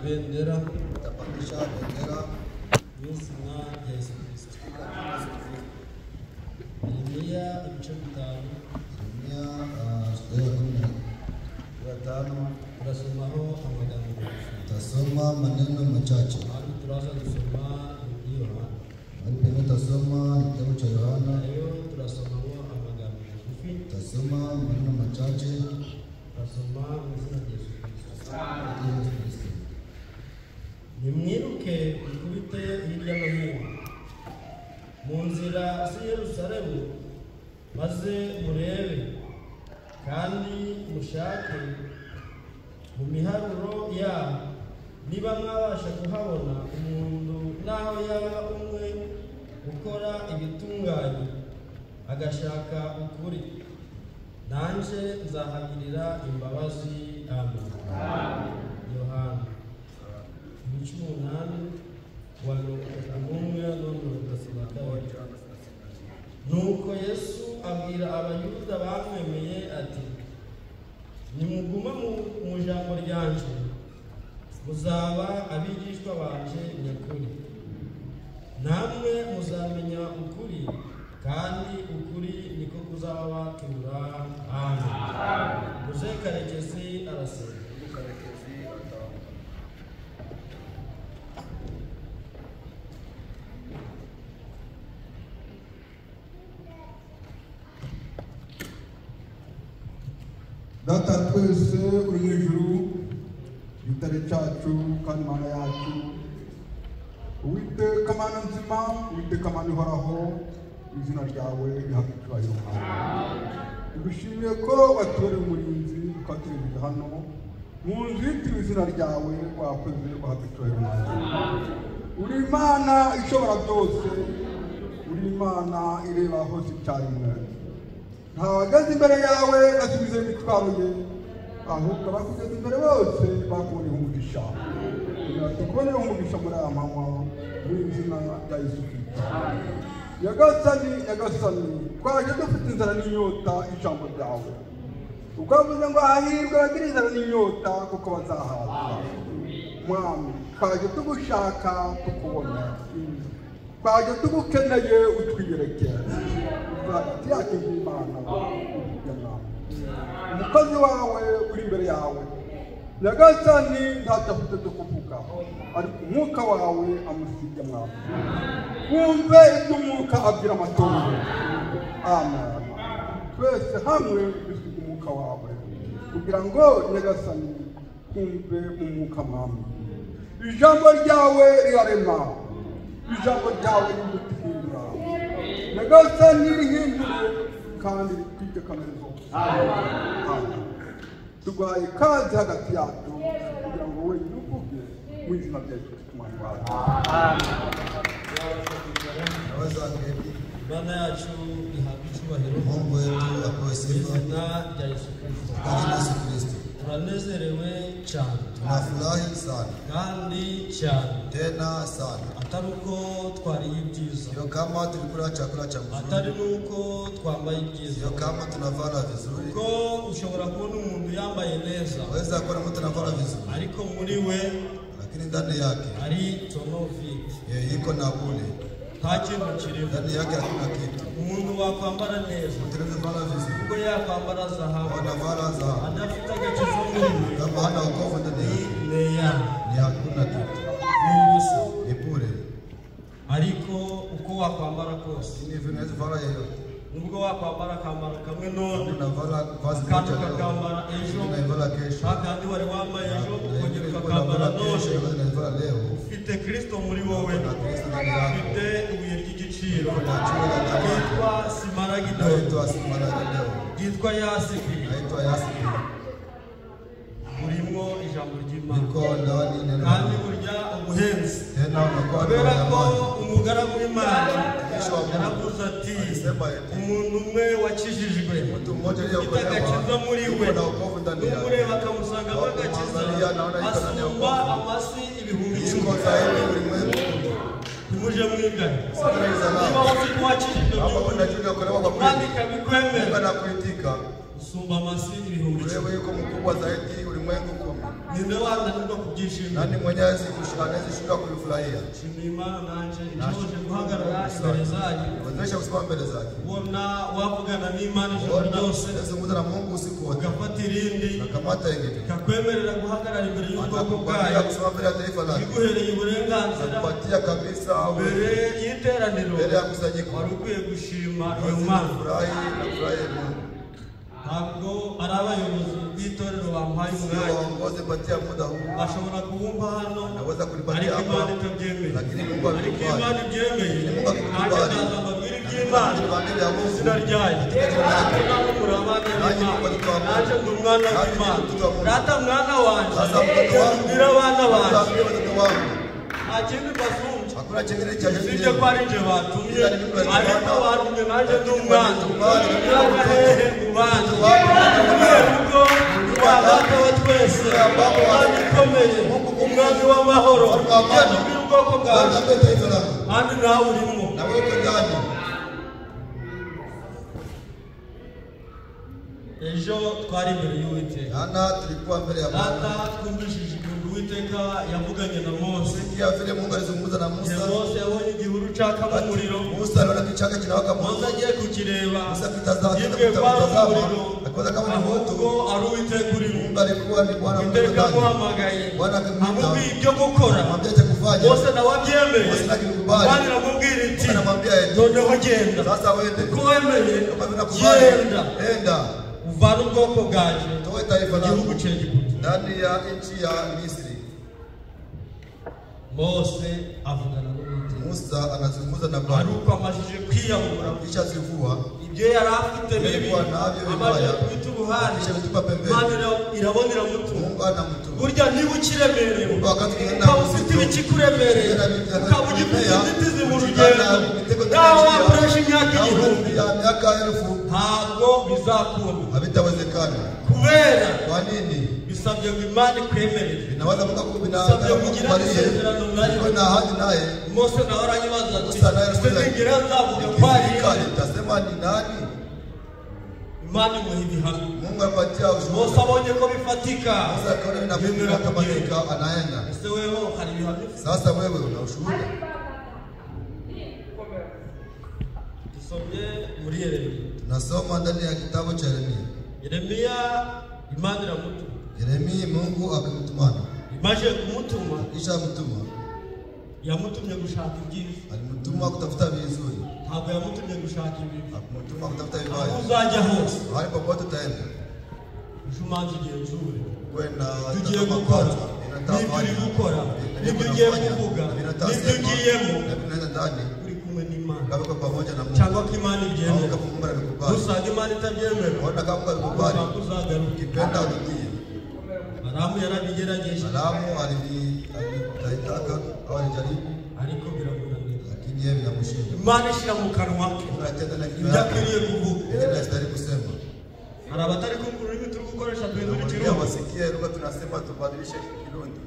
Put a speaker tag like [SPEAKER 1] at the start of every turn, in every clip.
[SPEAKER 1] Ibendera
[SPEAKER 2] Tutapandisha bendera
[SPEAKER 1] mu izina rya Yesu Kristo. Yeremiya ibice 5.
[SPEAKER 2] Yeremia sura ya 15
[SPEAKER 1] turasomaho amagambo magufi.
[SPEAKER 2] Tutasoma maneno machache.
[SPEAKER 1] Ahandi turaza gusoma muri Yohana.
[SPEAKER 2] Mahali pengine tutasoma ni kitabu cha Yohana.
[SPEAKER 1] Nayo turasomaho amagambo magufi.
[SPEAKER 2] Tutasoma maneno machache.
[SPEAKER 1] Turasoma mu izina rya Yesu Kristo.
[SPEAKER 2] Katika Yesu Kristo.
[SPEAKER 1] Nimwiruke mukubite hirya no hino mu nzira z'i Yerusalemu, maze murebe kandi mushake mu miharuro yaho, niba mwabasha kuhabona umuntu naho yaba umwe ukora ibitunganye agashaka ukuri, nanje nzahagirira imbabazi. Amen. Yohana ibice 8 wa 31 na 32. Nuko Yesu abwira Abayuda bamwemeye ati: nimuguma mu ijambo ryanje muzaba abigishwa banje nyakuri, namwe muzamenya ukuri, kandi ukuri niko kuzababatura. Amen. Muzehe Karekezi arasenga.
[SPEAKER 2] Karekezi ataomba.
[SPEAKER 3] Data twese uri mu ijuru, igitare cyacu kandi Mana yacu, Uwiteka Mana nzima, Uwiteka Mana ihoraho, izina ryawe rihabwe icyubahiro. Tugushimiye ko watubereye umurinzi ukaturinda hano mu nzu yitiriwe izina ryawe, wakoze uhabwe icyubahiro. Uri Imana ishobora byose, uri Imana ireba hose icyarimwe. Ntawageze imbere yawe asubize imitwaro ye, ahubwo abakugeze imbere bose bakuboneye umugisha. Kugira ngo tukubonere umugisha muri aya manywa, mu izina rya Yesu Kristo. Nyagasani, Nyagasani, twaje dufite inzara n'inyota ijambo ryawe. Ukavuze ngo hahirwa abagira inzara n'inyota kuko bazahazwa. Mwami, twaje tugushaka tukubona, twaje tugukeneye utwiyereke. Hagati yacu y'Imana, umukozi wawe uri imbere yawe Nyagasani, ntacyo afite cyo kuvuga, ariko umwuka wawe amusige. Mwami, wumve ibyo umwuka abwira amatorero. Amen. Twese hamwe dusiga umwuka wawe kugira ngo Nyagasani twumve umwuka. Mwami, ijambo ryawe rirarema, ijambo ryawe riduhindura. Nyagasani, rihindure kandi ritwike kamere zose. Amen. Tuguhaye ikaze hagati yacu kugira ngo wenyine uvuge mu izina rya Yesu Kristo Umwami wacu.
[SPEAKER 2] Naweza keti.
[SPEAKER 1] Imana yacu ihabwe icyubahiro.
[SPEAKER 2] Mungu wetu apewe sifa
[SPEAKER 1] Izina rya Yesu Kristo.
[SPEAKER 2] kwa jina la Yesu Kristo.
[SPEAKER 1] Turanezerewe cyane
[SPEAKER 2] Tunafurahi sana
[SPEAKER 1] kandi cyane,
[SPEAKER 2] tena sana,
[SPEAKER 1] atari uko twariye ibyiza,
[SPEAKER 2] sio kama tulikula chakula cha
[SPEAKER 1] atari
[SPEAKER 2] mzuri,
[SPEAKER 1] n'uko twambaye ibyiza,
[SPEAKER 2] sio kama tunavala vizuri.
[SPEAKER 1] kuko ushobora kubona umuntu yambaye neza,
[SPEAKER 2] Waweza kuona mtu anavala vizuri,
[SPEAKER 1] ariko muri we
[SPEAKER 2] lakini ndani yake
[SPEAKER 1] ari tonovide,
[SPEAKER 2] yeye iko na bule,
[SPEAKER 1] nta kintu kirimo.
[SPEAKER 2] ndani yake hakuna kitu.
[SPEAKER 1] Umuntu wakwambara neza,
[SPEAKER 2] Mtu anaweza vala vizuri,
[SPEAKER 1] ubwo yakwambara zahabu,
[SPEAKER 2] anavala dhahabu,
[SPEAKER 1] adafite agakiza muri we,
[SPEAKER 2] kama hana wokovu ndani yake
[SPEAKER 1] neya
[SPEAKER 2] ni hakuna kitu,
[SPEAKER 1] ni ubusa.
[SPEAKER 2] ni bure.
[SPEAKER 1] Ariko uko wakwambara kose,
[SPEAKER 2] Lakini hivi unaweza vala yeyote,
[SPEAKER 1] nubwo wakwambara akambaro kamwe none,
[SPEAKER 2] unavala vazi
[SPEAKER 1] akandi
[SPEAKER 2] moja leo,
[SPEAKER 1] ukakambara ejo,
[SPEAKER 2] unaivala kesho,
[SPEAKER 1] akandi wari wambaye ejo
[SPEAKER 2] na
[SPEAKER 1] ukongera
[SPEAKER 2] ingine ulikuwa
[SPEAKER 1] ukakambara
[SPEAKER 2] unavala kesho,
[SPEAKER 1] none,
[SPEAKER 2] unaivala leo.
[SPEAKER 1] ufite Kristo muri wowe,
[SPEAKER 2] Na Kristo ndani yako,
[SPEAKER 1] ufite ibuye ry'igiciro
[SPEAKER 2] na jiwe la thamani
[SPEAKER 1] ryitwa simaragdo,
[SPEAKER 2] naitwa smaragdo,
[SPEAKER 1] ryitwa yasipi,
[SPEAKER 2] naitwa yaspi.
[SPEAKER 1] Urimo ijambo ry'Imana,
[SPEAKER 2] Niko ndani neno la
[SPEAKER 1] kandi
[SPEAKER 2] Mungu.
[SPEAKER 1] burya ubuhenzi,
[SPEAKER 2] Tena unakuwa
[SPEAKER 1] kubera
[SPEAKER 2] na
[SPEAKER 1] ko
[SPEAKER 2] amani.
[SPEAKER 1] umugaragu w'Imana
[SPEAKER 2] Mtumishi wa Mungu
[SPEAKER 1] yaravuze ati
[SPEAKER 2] alisema eti
[SPEAKER 1] umuntu umwe wakijijwe
[SPEAKER 2] mtu mmoja
[SPEAKER 1] ufite
[SPEAKER 2] aliyeokolewa
[SPEAKER 1] agakiza muri we,
[SPEAKER 2] yuko na wokovu ndani yake,
[SPEAKER 1] n'umureba akamusangamo agakiza,
[SPEAKER 2] Wakumwangalia naona yuko ndani ya
[SPEAKER 1] asumba
[SPEAKER 2] wokovu,
[SPEAKER 1] amasi 10,000.
[SPEAKER 2] yuko zaidi ulimwengu kumi.
[SPEAKER 1] Ntimuje mwigane.
[SPEAKER 2] Sikiliza
[SPEAKER 1] Niba
[SPEAKER 2] nao
[SPEAKER 1] uzi ko wakijijwe
[SPEAKER 2] kama
[SPEAKER 1] by'ukuri,
[SPEAKER 2] unajua uliokolewa kwa
[SPEAKER 1] kandi
[SPEAKER 2] kweli,
[SPEAKER 1] ikabikwemera,
[SPEAKER 2] Mungu anakuitika
[SPEAKER 1] usumba amasi 10,000.
[SPEAKER 2] wewe, yuko mkubwa zaidi ulimwengu kumi.
[SPEAKER 1] Ninde wananirwa kubyishimira?
[SPEAKER 2] Nani mwenye hawezi anaweza kuvifurahia?
[SPEAKER 1] Nshimiye Imana nanje inshoboje guhagarara imbere zanyu.
[SPEAKER 2] Wezesha kusimama mbele zake.
[SPEAKER 1] Ubona wavugana n'Imana ijoro ryose.
[SPEAKER 2] Unazungumza na Mungu usiku wote.
[SPEAKER 1] Ugafata irindi.
[SPEAKER 2] Nakamata ingine.
[SPEAKER 1] Ikakwemerera guhagarara imbere y'ubwoko bwayo.
[SPEAKER 2] Kusimama mbele ya taifa lake.
[SPEAKER 1] Iguhereye uburenganzira.
[SPEAKER 2] Kupatia kabisa
[SPEAKER 1] mbere y'iteraniro.
[SPEAKER 2] Mbere ya kusanyiko.
[SPEAKER 1] Wari ukwiye gushima iyo Mana.
[SPEAKER 2] Furahi na furahi Mungu.
[SPEAKER 1] Ntabwo ari abayobozi b'itorero bampaye umwanya.
[SPEAKER 2] Waongoze patia muda huu.
[SPEAKER 1] Bashobora kuwumva hano.
[SPEAKER 2] Naweza kulipatia
[SPEAKER 1] ariko
[SPEAKER 2] hapa.
[SPEAKER 1] Imana itabyemeye.
[SPEAKER 2] Lakini Mungu
[SPEAKER 1] Ariko
[SPEAKER 2] amekubali.
[SPEAKER 1] Imana ibyemeye.
[SPEAKER 2] Mungu akikubali.
[SPEAKER 1] Nanjye ndaza mbabwire iby'Imana.
[SPEAKER 2] Mbabwire ya Mungu.
[SPEAKER 1] Izina ryayo. Namwe muri abana
[SPEAKER 2] Nanjye
[SPEAKER 1] b'Imana.
[SPEAKER 2] ndi mtoto wa Mungu.
[SPEAKER 1] Nanjye ndi umwana
[SPEAKER 2] Nanjye ndi
[SPEAKER 1] w'Imana.
[SPEAKER 2] mtoto wa Mungu.
[SPEAKER 1] Data mwana wanje.
[SPEAKER 2] Sasa mtoto wangu.
[SPEAKER 1] Mbwira abana banje.
[SPEAKER 2] Mbabwire watoto wangu.
[SPEAKER 1] Nta kindi mbasumbya.
[SPEAKER 2] Hakuna chingine cha
[SPEAKER 1] Usibye ko ari njye batumye, ariko batumye nanjye ndi umwana. Umwana hehe mu bandi? Uvuye rugo rwa data wa twese, Umwami ukomeye, Umwami w'amahoro, genda ubwire ubwoko bwawe,
[SPEAKER 2] Mbabwire taifa lako.
[SPEAKER 1] kandi nawe urimo.
[SPEAKER 2] Na wewe uko ndani.
[SPEAKER 1] Ejo twari imbere y'Uwiteka.
[SPEAKER 2] Jana tulikuwa mbele ya Bwana.
[SPEAKER 1] Data twumvishije ukuntu Uwiteka yavuganye na Mose.
[SPEAKER 2] Sikia vile Mungu alizungumza na
[SPEAKER 1] Igihe
[SPEAKER 2] Musa.
[SPEAKER 1] Mose yabonye igihuru cakamo umuriro,
[SPEAKER 2] Musa aliona kichaka kinawaka
[SPEAKER 1] Mose
[SPEAKER 2] moto.
[SPEAKER 1] agiye kukireba,
[SPEAKER 2] Musa akitazama
[SPEAKER 1] yibwiye ko ari
[SPEAKER 2] kutazama,
[SPEAKER 1] umuriro,
[SPEAKER 2] akaona kama ni moto.
[SPEAKER 1] ahubwo ari Uwiteka urimo.
[SPEAKER 2] Mungu alikuwa ni Bwana Mungu
[SPEAKER 1] Uwiteka
[SPEAKER 2] ndani.
[SPEAKER 1] amuhamagaye,
[SPEAKER 2] Bwana akamwita.
[SPEAKER 1] amubwiye ibyo gukora.
[SPEAKER 2] Amwambia cha kufanya.
[SPEAKER 1] Mose nawe abyemeye.
[SPEAKER 2] Mose akikubali.
[SPEAKER 1] Imana iramubwira iti,
[SPEAKER 2] Mungu anamwambia eti,
[SPEAKER 1] noneho genda,
[SPEAKER 2] sasa wende.
[SPEAKER 1] kuko wemeye,
[SPEAKER 2] Kama vinakubali,
[SPEAKER 1] genda
[SPEAKER 2] enda.
[SPEAKER 1] uvane ubwoko bwanje
[SPEAKER 2] Toe taifa
[SPEAKER 1] mu gihugu
[SPEAKER 2] langu
[SPEAKER 1] cya Egiputa.
[SPEAKER 2] ndani ya nchi ya Misri.
[SPEAKER 1] Mose avugana n'Uwiteka.
[SPEAKER 2] Musa anazungumza na
[SPEAKER 1] Ari
[SPEAKER 2] Bwana.
[SPEAKER 1] uko amajije kwiyahura
[SPEAKER 2] Kisha zivua,
[SPEAKER 1] ibyo yari afite bibi,
[SPEAKER 2] Yalikuwa nabyo
[SPEAKER 1] amaze
[SPEAKER 2] bibaya.
[SPEAKER 1] kubita uruhande,
[SPEAKER 2] Kisha vitupa pembeni.
[SPEAKER 1] Imana irabona iramutuma.
[SPEAKER 2] Mungu anamtuma.
[SPEAKER 1] Burya niba ukiremerewe,
[SPEAKER 2] Wakati unaenda
[SPEAKER 1] ukaba ufite ibikikuremereye, ukaba ugifite inzitizi mu rugendo, nawe wakoresha imyaka 1000,
[SPEAKER 2] ya miaka 1000
[SPEAKER 1] ntabwo bizakunda.
[SPEAKER 2] havitawezekana.
[SPEAKER 1] Kubera
[SPEAKER 2] Kwa nini?
[SPEAKER 1] bisabye ngo Imana ikwemerere.
[SPEAKER 2] Vinaweza Mungu
[SPEAKER 1] Bisabye kugira isezerano nayo.
[SPEAKER 2] Uko na ahadi naye.
[SPEAKER 1] Mose nawe aranyibaza ati,
[SPEAKER 2] Musa naye
[SPEAKER 1] ese
[SPEAKER 2] anamuuliza,
[SPEAKER 1] ningira nzavuga ko ari
[SPEAKER 2] ikifika nitasema ni nani?
[SPEAKER 1] Imana imuha ibihamya.
[SPEAKER 2] Mungu anapatia
[SPEAKER 1] Mose
[SPEAKER 2] ushuhuda.
[SPEAKER 1] abonye ko bifatika,
[SPEAKER 2] Musa akaona
[SPEAKER 1] yemera
[SPEAKER 2] vinakuwa
[SPEAKER 1] kugenda.
[SPEAKER 2] kamatika, anaenda.
[SPEAKER 1] Ese weho hari ibihamya ufite?
[SPEAKER 2] Sasa wewe una ushuhuda.
[SPEAKER 1] Dusomye muri Yeremiya.
[SPEAKER 2] Tunasoma ndani ya kitabu cha Yeremia.
[SPEAKER 1] Yeremiya Imana iramutuma.
[SPEAKER 2] Yeremia Mungu akamtumana.
[SPEAKER 1] Imaze kumutuma,
[SPEAKER 2] Kisha mtuma.
[SPEAKER 1] yamutumye gushaka ibyiza.
[SPEAKER 2] Alimtuma kutafuta vizuri.
[SPEAKER 1] Ntabwo yamutumye gushaka ibibi.
[SPEAKER 2] Akumtuma kutafuta
[SPEAKER 1] Aho
[SPEAKER 2] vibaya.
[SPEAKER 1] uzajya hose,
[SPEAKER 2] Mahali popote utaenda.
[SPEAKER 1] uje umanza ugenzure.
[SPEAKER 2] Kwenda
[SPEAKER 1] Ibyo ugiye
[SPEAKER 2] tazama
[SPEAKER 1] gukora,
[SPEAKER 2] kwanza.
[SPEAKER 1] n'ibyo uri gukora, n'ibyo ugiye kuvuga, n'ibyo ugiyemo,
[SPEAKER 2] Na vinaenda ndani.
[SPEAKER 1] uri kumwe n'Imana.
[SPEAKER 2] Kama uko pamoja na Mungu.
[SPEAKER 1] Cyangwa ko Imana
[SPEAKER 2] Au
[SPEAKER 1] ibyemera.
[SPEAKER 2] kama Mungu anakubali.
[SPEAKER 1] Nusanga Imana itabyemera,
[SPEAKER 2] Ona kama Mungu alikubali.
[SPEAKER 1] ushaka uzagaruke.
[SPEAKER 2] Ukipenda urudie.
[SPEAKER 1] Balamu yarabigerageje,
[SPEAKER 2] Balaamu alitaka au alijaribu,
[SPEAKER 1] ariko biramunanira.
[SPEAKER 2] lakini yeye vinamshinda.
[SPEAKER 1] Imana ishyira mu kanwa ke
[SPEAKER 2] Mungu anatenda na kinywa
[SPEAKER 1] ibyo
[SPEAKER 2] yake.
[SPEAKER 1] akwiriye kuvuga.
[SPEAKER 2] Ile inastahili kusema.
[SPEAKER 1] Hari abatari kumva ururimi turi gukoresha duhindura
[SPEAKER 2] Wengine
[SPEAKER 1] ikirundi.
[SPEAKER 2] wasikie lugha tunasema tubadilishe Kirundi.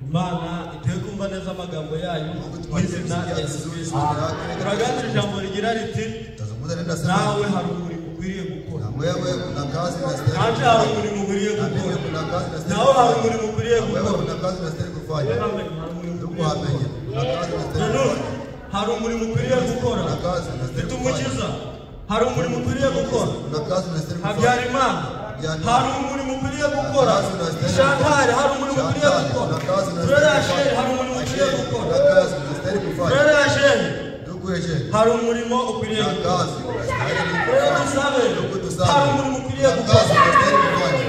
[SPEAKER 1] Imana iduhe kumva neza amagambo yayo
[SPEAKER 2] Mungu
[SPEAKER 1] mu
[SPEAKER 2] tupatie
[SPEAKER 1] izina
[SPEAKER 2] kusikia
[SPEAKER 1] rya Yesu
[SPEAKER 2] vizuri
[SPEAKER 1] Kristo.
[SPEAKER 2] maneno yake.
[SPEAKER 1] Turaganira ijambo rigira riti
[SPEAKER 2] Tazungumza neno nasema.
[SPEAKER 1] nawe hari umurimo ukwiriye gukora.
[SPEAKER 2] Na wewe kuna kazi inastahili.
[SPEAKER 1] Nanjye hari umurimo ukwiriye
[SPEAKER 2] Na mimi
[SPEAKER 1] gukora.
[SPEAKER 2] kuna kazi inastahili.
[SPEAKER 1] Nawe hari umurimo ukwiriye
[SPEAKER 2] Na wewe
[SPEAKER 1] gukora.
[SPEAKER 2] kuna kazi inastahili kufanya.
[SPEAKER 1] Amen. Hari umurimo
[SPEAKER 2] Ndugu
[SPEAKER 1] ukwiriye
[SPEAKER 2] amenye.
[SPEAKER 1] gukora.
[SPEAKER 2] Kuna kazi inastahili
[SPEAKER 1] Nanone
[SPEAKER 2] kufanya.
[SPEAKER 1] hari umurimo ukwiriye gukora.
[SPEAKER 2] Kuna kazi inastahili
[SPEAKER 1] Mfite
[SPEAKER 2] kufanya.
[SPEAKER 1] umukiza. Hari umurimo ukwiriye gukora.
[SPEAKER 2] Kuna kazi inastahili kufanya.
[SPEAKER 1] Habyarimana hari umurimo ukwiriye gukora. Shantari hari umurimo ukwiriye gukora.
[SPEAKER 2] Kuna kazi
[SPEAKER 1] Frere
[SPEAKER 2] inastahili
[SPEAKER 1] Asheri hari umurimo ukwiriye
[SPEAKER 2] kufanya.
[SPEAKER 1] gukora.
[SPEAKER 2] Kuna kazi inastahili kufanya.
[SPEAKER 1] Frere Asheri
[SPEAKER 2] Ndugu Eje.
[SPEAKER 1] hari umurimo ukwiriye
[SPEAKER 2] Kuna
[SPEAKER 1] gukora.
[SPEAKER 2] kazi inastahili
[SPEAKER 1] Frere
[SPEAKER 2] kufanya.
[SPEAKER 1] Dusabe
[SPEAKER 2] Ndugu Dusabe.
[SPEAKER 1] hari umurimo ukwiriye
[SPEAKER 2] Kuna
[SPEAKER 1] gukora.
[SPEAKER 2] kazi inastahili kufanya.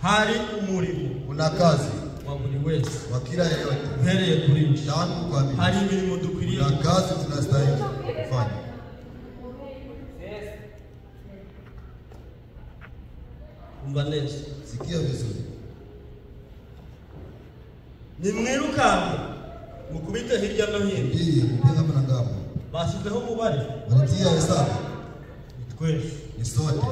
[SPEAKER 1] Hari umurimo
[SPEAKER 2] Kuna kazi
[SPEAKER 1] wa buri wese
[SPEAKER 2] wa kila yeyote.
[SPEAKER 1] uhereye kuri njye.
[SPEAKER 2] Tangu kwa mimi.
[SPEAKER 1] Hari imirimo dukwiriye
[SPEAKER 2] Kuna
[SPEAKER 1] gukora.
[SPEAKER 2] kazi tunastahili kufanya.
[SPEAKER 1] Umva neza.
[SPEAKER 2] Sikia vizuri.
[SPEAKER 1] Nimwirukanke mukubite hirya no hino.
[SPEAKER 2] Ndiye mupige hapa na ngambo.
[SPEAKER 1] Bashyizeho umubare
[SPEAKER 2] Walitia hesabu
[SPEAKER 1] ni twese,
[SPEAKER 2] ni sote,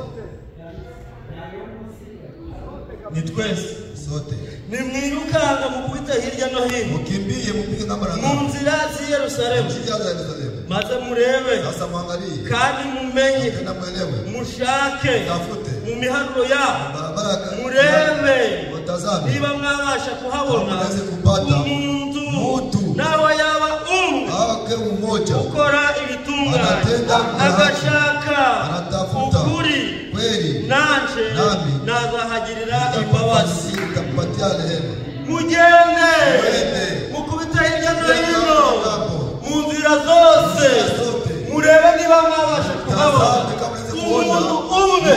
[SPEAKER 1] ni twese.
[SPEAKER 2] ni sote.
[SPEAKER 1] Nimwirukanke mukubite hirya no hino
[SPEAKER 2] Mkimbie mupige ngambo na
[SPEAKER 1] mu
[SPEAKER 2] ngambo.
[SPEAKER 1] nzira z'i Yerusalemu,
[SPEAKER 2] Njia za Yerusalemu.
[SPEAKER 1] Maze murebe.
[SPEAKER 2] Sasa muangalie.
[SPEAKER 1] Kandi mumenye.
[SPEAKER 2] Tena mwelewe.
[SPEAKER 1] Mushake.
[SPEAKER 2] Tafute.
[SPEAKER 1] Mu miharuro yabo.
[SPEAKER 2] Barabara.
[SPEAKER 1] Murebe.
[SPEAKER 2] Mutazame.
[SPEAKER 1] Niba mwabasha kuhabona
[SPEAKER 2] kupata
[SPEAKER 1] umuntu nawe yaba umwe
[SPEAKER 2] ake mmoja
[SPEAKER 1] ukora ibitunganye agashaka ukuri
[SPEAKER 2] kweli,
[SPEAKER 1] nanje nazahagirira imbabazi.
[SPEAKER 2] Nitakupatia rehema.
[SPEAKER 1] Mugende mukubite hirya no hino mu nzira zose, murebe niba mwabasha kuhabona umuntu umwe.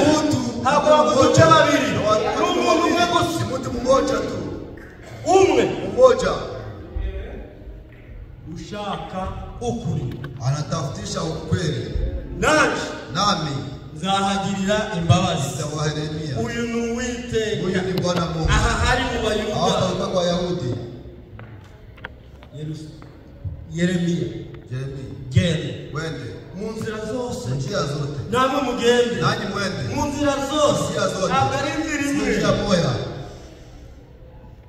[SPEAKER 1] Ntabwo baguduce babiri, ni umuntu umwe gusa.
[SPEAKER 2] Mtu mmoja tu,
[SPEAKER 1] umwe
[SPEAKER 2] mmoja
[SPEAKER 1] ushaka ukuri,
[SPEAKER 2] anatafutisha ukweli.
[SPEAKER 1] Nanje
[SPEAKER 2] nami
[SPEAKER 1] nzahagirira imbabazi.
[SPEAKER 2] Nitawaheremia.
[SPEAKER 1] Uyu ni Uwiteka.
[SPEAKER 2] Huyu ni Bwana Mungu.
[SPEAKER 1] Aha hari mu Bayuda,
[SPEAKER 2] hapa kwa Wayahudi.
[SPEAKER 1] Yeremia, gende
[SPEAKER 2] wende
[SPEAKER 1] mu nzira zose,
[SPEAKER 2] njia zote,
[SPEAKER 1] namwe mugende,
[SPEAKER 2] nanyi mwende
[SPEAKER 1] mu nzira zose. Ntabwo ari inzira imwe,
[SPEAKER 2] njia moja.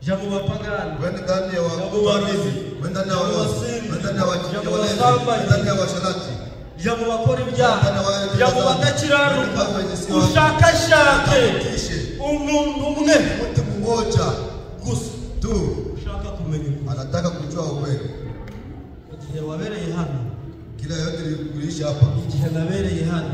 [SPEAKER 1] Jya mu bapagani,
[SPEAKER 2] wende ndani ya
[SPEAKER 1] wabarozi,
[SPEAKER 2] wende ndani ya warozi, wende ndani ya walevi, ndani ya washarati,
[SPEAKER 1] jya mu bakora ibyaha, jya mu badakiranuka. Ushakashake umuntu umwe,
[SPEAKER 2] mtu mmoja
[SPEAKER 1] gusa
[SPEAKER 2] tu
[SPEAKER 1] ushaka kumenya ukuri,
[SPEAKER 2] anataka kujua ukweli.
[SPEAKER 1] Igihe wabereye hano,
[SPEAKER 2] kila yote tuliishi hapa,
[SPEAKER 1] igihe nabereye hano,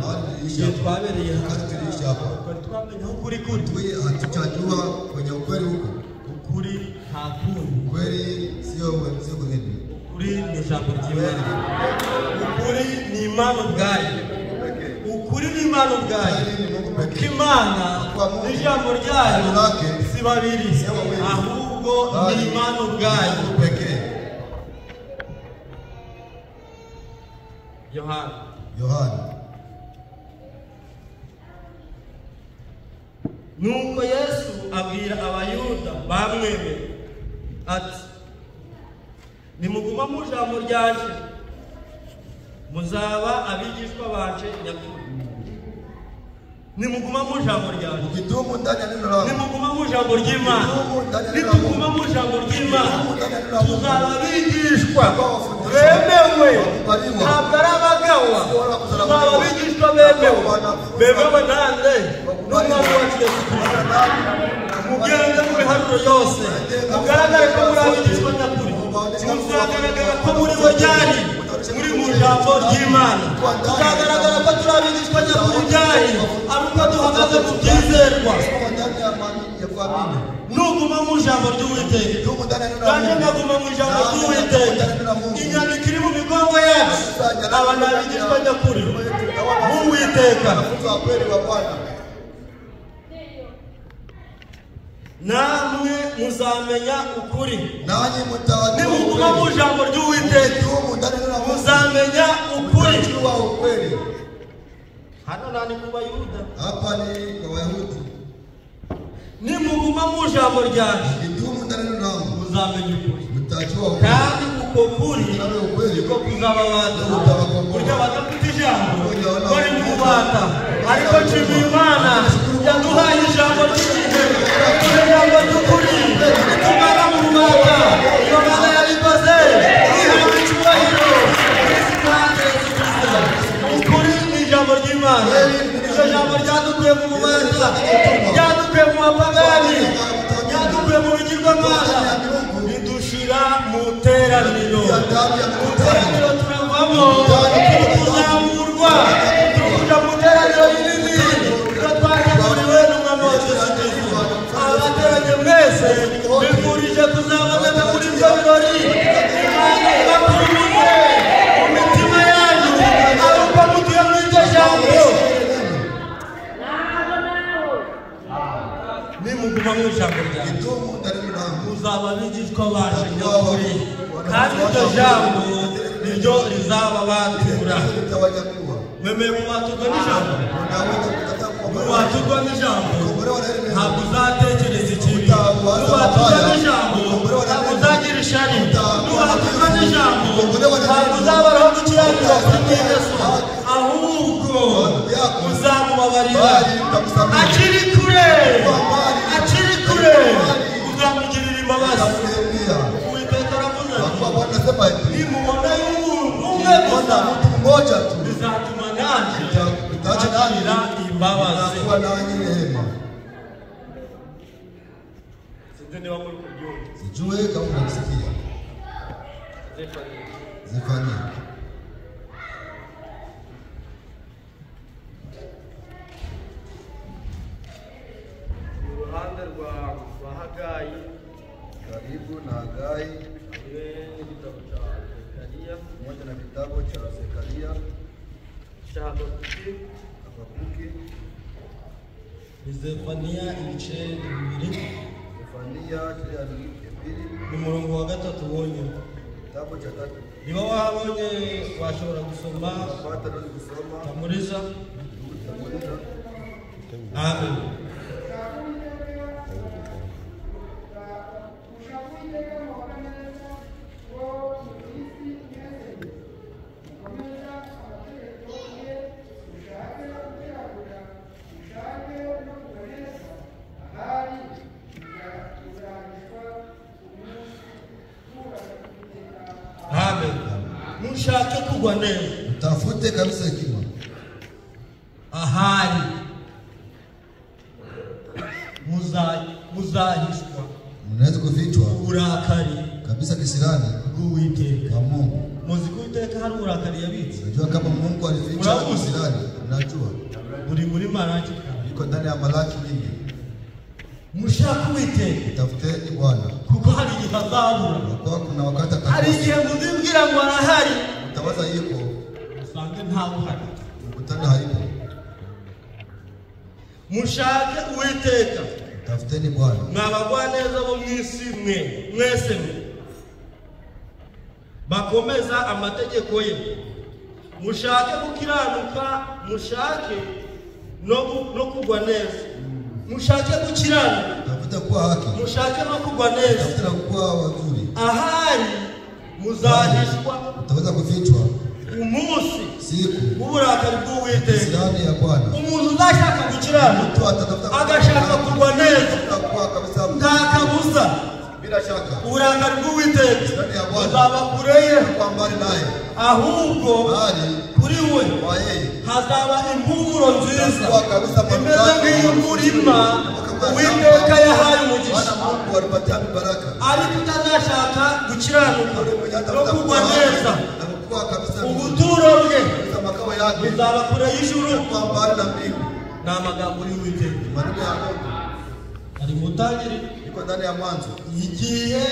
[SPEAKER 1] igihe twabereye hano,
[SPEAKER 2] wakati tuliishi hapa,
[SPEAKER 1] twari twamenya aho ukuri kuri.
[SPEAKER 2] Tuwe hatujajua kwenye ukweli huko.
[SPEAKER 1] Ukuri nta kundi.
[SPEAKER 2] Ukweli sio kwingine.
[SPEAKER 1] Ukuri ni ijambo ry'Imana. Ukuri ni Imana ubwayo. Ukuri ni Imana ubwayo. Kuko Imana n'ijambo ryayo si babiri, ahubwo ni Imana ubwayo. Yohana. Nuko Yesu abwira Abayuda bamwemeye ati, nimuguma mu ijambo ryanje muzaba abigishwa banje nyakuri. Nimuguma mu ijambo ryanje,
[SPEAKER 2] mkidumu ndani ya neno langu,
[SPEAKER 1] nimuguma mu ijambo ry'Imana, nituguma mu ijambo ry'Imana tuzaba abigishwa bemewe. Ntabwo ari abagawa, tuzaba abigishwa bemewe. Bemewe nande? N'Umwami wacu Yesu Kristo. Mugende mu miharuro yose mugaragare ko muri abigishwa nyakuri. Muzagaragara ko muri we ryari muri mu ijambo ry'Imana. Tuzagaragara ko turi abigishwa nyakuri ryari ari uko duhagaze mu byizerwa. Nuguma mu ijambo ry'Uwiteka, nanjye nkaguma mu ijambo ry'Uwiteka, inyandiko iri mu migongo yacu, aba ni abigishwa nyakuri b'Uwiteka. Namwe muzamenya ukuri. Nimuguma mu ijambo ry'Uwiteka muzamenya ukuri. Hano nani ku Bayuda,
[SPEAKER 2] hapa ni kwa Wayahudi.
[SPEAKER 1] Nimuguma mu ijambo ryanje muzamenya ukuri, kandi uko kuri niko kuzababatura. Burya badafite ijambo bari mu bubata, ariko nshimiye Imana yaduhaye ijambo ry'igihe, ijambo ry'ukuri ritumara mu bubata. Iyo Mana yabikoze ihabwa icyubahiro. Ukuri ni ijambo ry'Imana. Iryo jambo ryadukuye mu bubata, ryadukuye mu bapagani, ryadukuye mu bigirwamana, ridushira mu iteraniro. Mu iteraniro turavamo, tuzamurwa, tuja mu iteraniro rinini tuba twateguriwe n'Umwami wacu Yesu Kristo. Abateranye mwese bifurije kuzaboneka muri ibyo birori. Imana ibakurumuze mu mitima yanyu ari uko mutuye muri iryo jambo. Nimuguma mu ijambo ryanjye muzaba abigishwa baje nyakuri, kandi iryo jambo niryo rizababatura. Mwemeye kubaturwa n'ijambo? Nubaturwa n'ijambo ntabwo uzatekereza ikibi. Nubaturwa n'ijambo ntabwo uzagira ishari. Nubaturwa n'ijambo ntabwo uzabaraho gukiranirwa kuri mwene so, ahubwo uzamubabarira akiri kure, akiri kure uzamugirira imbabazi. Uwiteka aravuze ati, nimubona y'umuntu umwe gusa gusa
[SPEAKER 2] mtu mmoja tu
[SPEAKER 1] bizatuma nanje
[SPEAKER 2] itacha nani
[SPEAKER 1] imbabazi
[SPEAKER 2] kuwa nanyi rehema.
[SPEAKER 1] Sinzi niba muri kubyumva.
[SPEAKER 2] Sijue kama unamsikia. Zefania.
[SPEAKER 1] Uruhande rwa Hagayi,
[SPEAKER 2] karibu na Hagai,
[SPEAKER 1] hamwe n'igitabo cya Zekariya,
[SPEAKER 2] pamoja na kitabu cha Zekaria,
[SPEAKER 1] cya Habakuki.
[SPEAKER 2] Habakuki.
[SPEAKER 1] Ni Zefania ibice 2.
[SPEAKER 2] Zefania sura ya 2
[SPEAKER 1] ni umurongo wa 3 wonyine.
[SPEAKER 2] Kitabu cha 3.
[SPEAKER 1] Niba wahabonye washobora gusoma.
[SPEAKER 2] Pata ndio kusoma.
[SPEAKER 1] Tamuriza.
[SPEAKER 2] Tamuriza.
[SPEAKER 1] Amen. Amen. Mushake kugwa neza.
[SPEAKER 2] Utafute kabisa hekima.
[SPEAKER 1] Ahari muzahishwa.
[SPEAKER 2] Mnaweza kufichwa
[SPEAKER 1] uburakari
[SPEAKER 2] kabisa kisirani
[SPEAKER 1] bw'Uwiteka.
[SPEAKER 2] wa Mungu.
[SPEAKER 1] Muzi ko Uwiteka hari uburakari yabitse.
[SPEAKER 2] Unajua kama Mungu alificha kisirani, unajua.
[SPEAKER 1] Buri muri Malaki.
[SPEAKER 2] Iko ndani ya Malaki nyingi.
[SPEAKER 1] Mushake Uwiteka.
[SPEAKER 2] Tafuteni Bwana.
[SPEAKER 1] Kuko hari igihe azabura.
[SPEAKER 2] Kwa kuna wakati atakuwa.
[SPEAKER 1] Hari igihe muzibwira ngo arahari.
[SPEAKER 2] Utawaza yuko
[SPEAKER 1] usange ntawe uhari.
[SPEAKER 2] Mkutano hayupo.
[SPEAKER 1] Mushake Uwiteka.
[SPEAKER 2] Tafuteni Bwana.
[SPEAKER 1] Mwabagwaneza bo mwisi mwe mwese mwe bakomeza amategeko ye. Mushake gukiranuka, mushake no kugwa neza. Mushake gukiranuka,
[SPEAKER 2] tafuta kuwa haki.
[SPEAKER 1] Mushake no kugwa neza,
[SPEAKER 2] tafuta kuwa wazuri.
[SPEAKER 1] Ahari muzahishwa,
[SPEAKER 2] utaweza kufichwa
[SPEAKER 1] umunsi
[SPEAKER 2] siku
[SPEAKER 1] uburakari bw'Uwiteka.
[SPEAKER 2] Kisirani ya Bwana.
[SPEAKER 1] Umuntu uzashaka gukiranuka agashaka kugwa neza nta kabuza,
[SPEAKER 2] bila shaka
[SPEAKER 1] uburakari bw'Uwiteka buzaba kure ye,
[SPEAKER 2] kwa mbali naye,
[SPEAKER 1] ahubwo kuri we hazaba impumuro nziza imeze nk'iy'umurima Uwiteka yahaye umugisha.
[SPEAKER 2] Mungu alipatia baraka.
[SPEAKER 1] Ariko utazashaka gukiranuka no kugwa neza, ubuturo bwe
[SPEAKER 2] makao yake
[SPEAKER 1] buzaba kure y'ijuru,
[SPEAKER 2] kwa mbali na mbingu.
[SPEAKER 1] Ni amagambo y'Uwiteka.
[SPEAKER 2] Maneno ya Mungu
[SPEAKER 1] ari mu Ntangiriro,
[SPEAKER 2] iko ndani ya Mwanzo.
[SPEAKER 1] Igihe